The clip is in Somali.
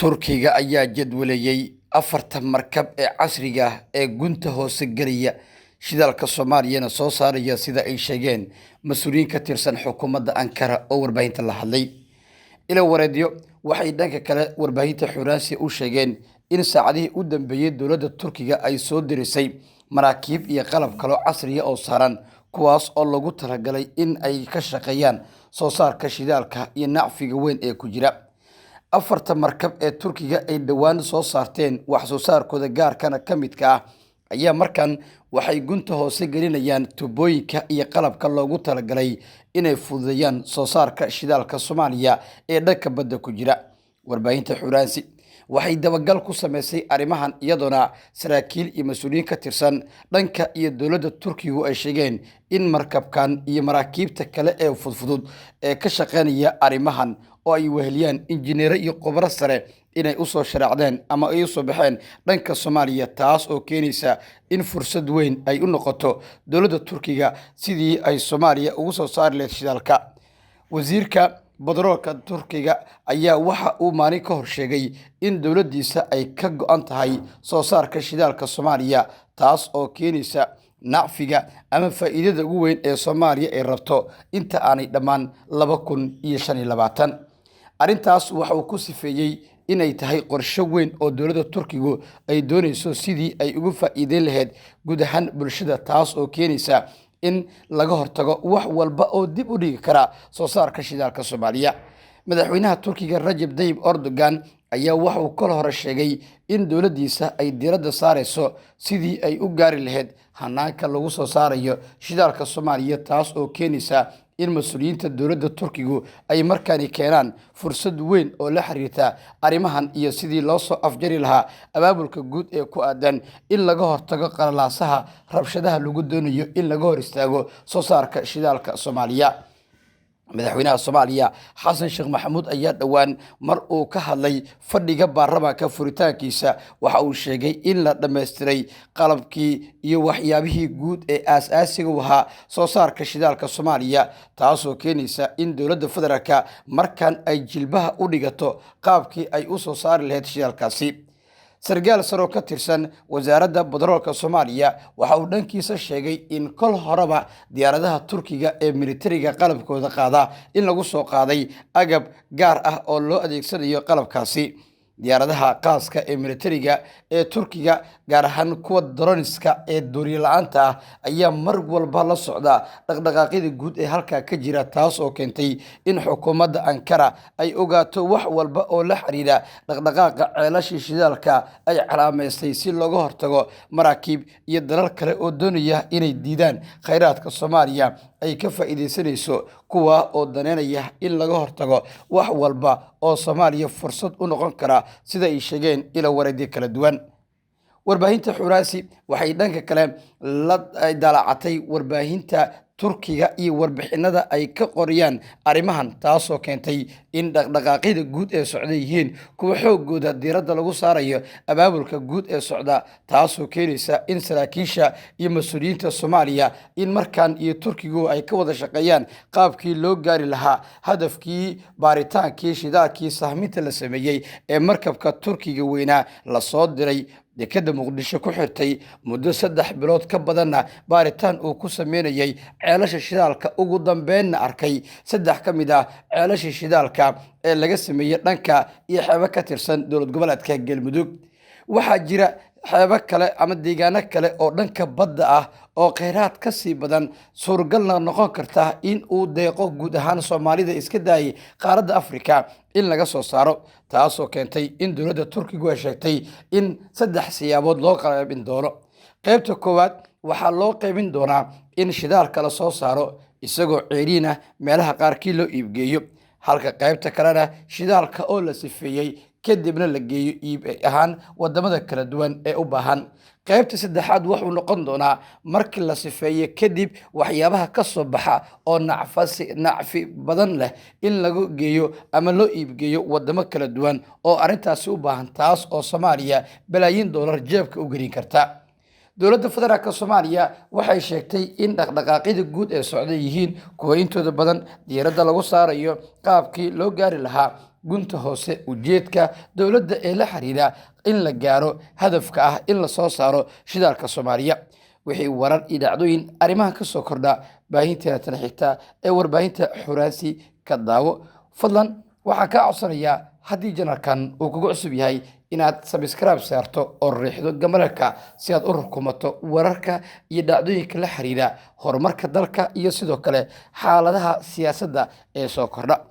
Turkiga ayaa jadwaleeyay 40 markab ee casriga ah ee gunta hoose gelaya shidaalka Soomaaliyana soo saaraya, sida ay sheegeen mas-uuliyiin ka tirsan xukuumadda Ankara oo warbaahinta la hadlay. Ilo wareedyo waxay dhanka kale warbaahinta Xuraansi u sheegeen in saacadihii u dambeeyey dowladda Turkiga ay soo dirisay maraakiib iyo qalab kaloo casriya oo saaran, kuwaas oo lagu talagalay in ay ka shaqeeyaan soo saarka shidaalka iyo nacfiga weyn ee ku jira. 4 markab ee Turkiga ay dhowaan soo saarteen wax soo saarkooda gaarkana ka midka ah ayaa markan waxay gunta hoose gelinayaan tubooyinka iyo qalabka loogu talagalay inay fududeeyaan soo saarka shidaalka Soomaaliya ee dhanka badda ku jira. Warbaahinta Xuraansi waxay dabagal ku sameysay arrimahan, iyadoona saraakiil iyo mas-uuliyiin ka tirsan dhanka iyo dowladda Turkigu ay sheegeen in markabkan iyo maraakiibta kale ee fudfudud ee ka shaqeynaya arrimahan oo ay weheliyaan injineero iyo khubaro sare inay usoo sharaacdeen ama ay usoo baxeen dhanka Soomaaliya, taas oo keenaysa in fursad weyn ay u noqoto dowladda Turkiga sidii ay Soomaaliya ugu soo saari lahayd shidaalka. Wasiirka badaroolka Turkiga ayaa waxa uu maalin ka hor sheegay in dowladdiisa ay ka go'an tahay soo saarka shidaalka Soomaaliya, taas oo keenaysa nacfiga ama faa'iidada ugu weyn ee Soomaaliya ay rabto inta aanay dhammaan 2025. Arrintaas waxa uu ku sifeeyey inay tahay qorshe weyn oo dowladda Turkigu ay doonayso sidii ay ugu faa'iideyn lahayd guud ahaan bulshada, taas oo keenaysa in laga hortago wax walba oo dib u dhigi kara soo saarka shidaalka Soomaaliya. Madaxweynaha Turkiga Rajab Tayyip Erdogan ayaa waxa uu kol hore sheegay in dowladdiisa ay diiradda saarayso sidii ay u gaari lahayd hanaanka lagu soo saarayo shidaalka Soomaaliya, taas oo keenaysa in mas-uuliyiinta dowladda Turkigu ay markaani keenaan fursad weyn oo la xiriirta arrimahan iyo sidii loo soo afjari lahaa abaabulka guud ee ku aadan in laga hortago qalalaasaha rabshadaha lagu doonayo in laga hor istaago soo saarka shidaalka Soomaaliya. Madaxweynaha Soomaaliya Xasan Sheekh Maxamuud ayaa dhowaan mar uu ka hadlay fadhiga baarlamaanka furitaankiisa waxa uu sheegay in la dhammaystiray qalabkii iyo waxyaabihii guud ee aas-aasiga u ahaa soo saarka shidaalka Soomaaliya, taasoo keenaysa in dowladda federaalka markan ay jilbaha u dhigato qaabkii ay u soo saari lahayd shidaalkaasi. Sarkaal saro ka tirsan wasaaradda badaroolka Soomaaliya waxa uu dhankiisa sheegay in kol horeba diyaaradaha Turkiga ee militariga qalabkooda qaada in lagu soo qaaday agab gaar ah oo loo adeegsanayo qalabkaasi. Diyaaradaha qaaska ee militariga ee Turkiga, gaar ahaan kuwa droniska ee duuriye la-aanta ah, ayaa mar walba la socda dhaqdhaqaaqyada guud ee halkaa ka jira, taas oo keentay in xukuumadda Ankara ay ogaato wax walba oo la xiriira dhaqdhaqaaqa ceelashii shidaalka ay calaamaystay, si looga hortago maraakiib iyo dalal kale oo doonaya inay diidaan khayraadka Soomaaliya ay ka faa'iidaysanayso, kuwa oo daneynaya in laga hortago wax walba oo Soomaaliya fursad u noqon kara, sida ay sheegeen ilo wareedyo kala duwan. Warbaahinta Xuraasi waxay dhanka kale la daalacatay warbaahinta Turkiga iyo warbixinada ay ka qoriyaan arrimahan, taasoo keentay in dhaqdhaqaaqyada guud ee socda yihiin kuwa xoogooda diiradda lagu saarayo abaabulka guud ee socda, taasoo keenaysa in saraakiisha iyo mas-uuliyiinta Soomaaliya in markan iyo Turkigu ay ka wada shaqeeyaan qaabkii loo gaari lahaa hadafkii baaritaankii shidaalkii sahminta la sameeyey ee markabka Turkiga weynaa lasoo diray dekadda Muqdisho ku xirtay muddo 3 bilood ka badanna baaritaan uu ku sameynayay ceelasha shidaalka, ugu dambeynna arkay 3 ka mid ah ceelasha shidaalka ee laga sameeyey dhanka iyo xeebo ka tirsan dowlad goboleedka Galmudug. Waxaa jira xeebo kale ama deegaano kale oo dhanka badda ah oo kheyraad ka sii badan, suuragalna noqon karta in uu deeqo guud ahaan Soomaalida iska daayay qaaradda Afrika in laga soo saaro, taasoo keentay in dowladda Turkigu ay sheegtay in 3 siyaabood loo qaybin doono. Qaybta koowaad waxaa loo qaybin doonaa in shidaalka la soo saaro isagoo ceeriin ah meelaha qaarkii loo iibgeeyo, halka qaybta kalena shidaalka oo la sifeeyey kadibna la geeyo iib ahaan wadamada kala duwan ee u baahan. Qaybta saddexaad wuxuu noqon doonaa markii la sifeeyo kadib waxyaabaha ka soo baxa oo nacfi badan leh in lagu geeyo ama loo iibgeeyo wadamo kala duwan oo arrintaasi u baahan, taas oo Soomaaliya balaayiin doolar jeebka u gelin karta. Dowladda federaalka Soomaaliya waxay sheegtay in dhaqdhaqaaqyada guud ee socda yihiin kuwa intooda badan diiradda lagu saarayo qaabkii loo gaari lahaa Gunta hoose ujeedka dowladda ee la xiriira in la gaaro hadafka ah in lasoo saaro shidaalka Soomaaliya. Wixii warar iyo dhacdooyin arrimaha ka soo kordha, baahinteena tan xigta ee warbaahinta Xuraansi ka daawo. Fadlan waxaan kaa codsanayaa, haddii channelkan uu kugu cusub yahay, inaad subscribe saarto oo riixdo gambaleelka si aad u rukumato wararka iyo dhacdooyinka la xiriira horumarka dalka iyo sidoo kale xaaladaha siyaasadda ee soo kordha.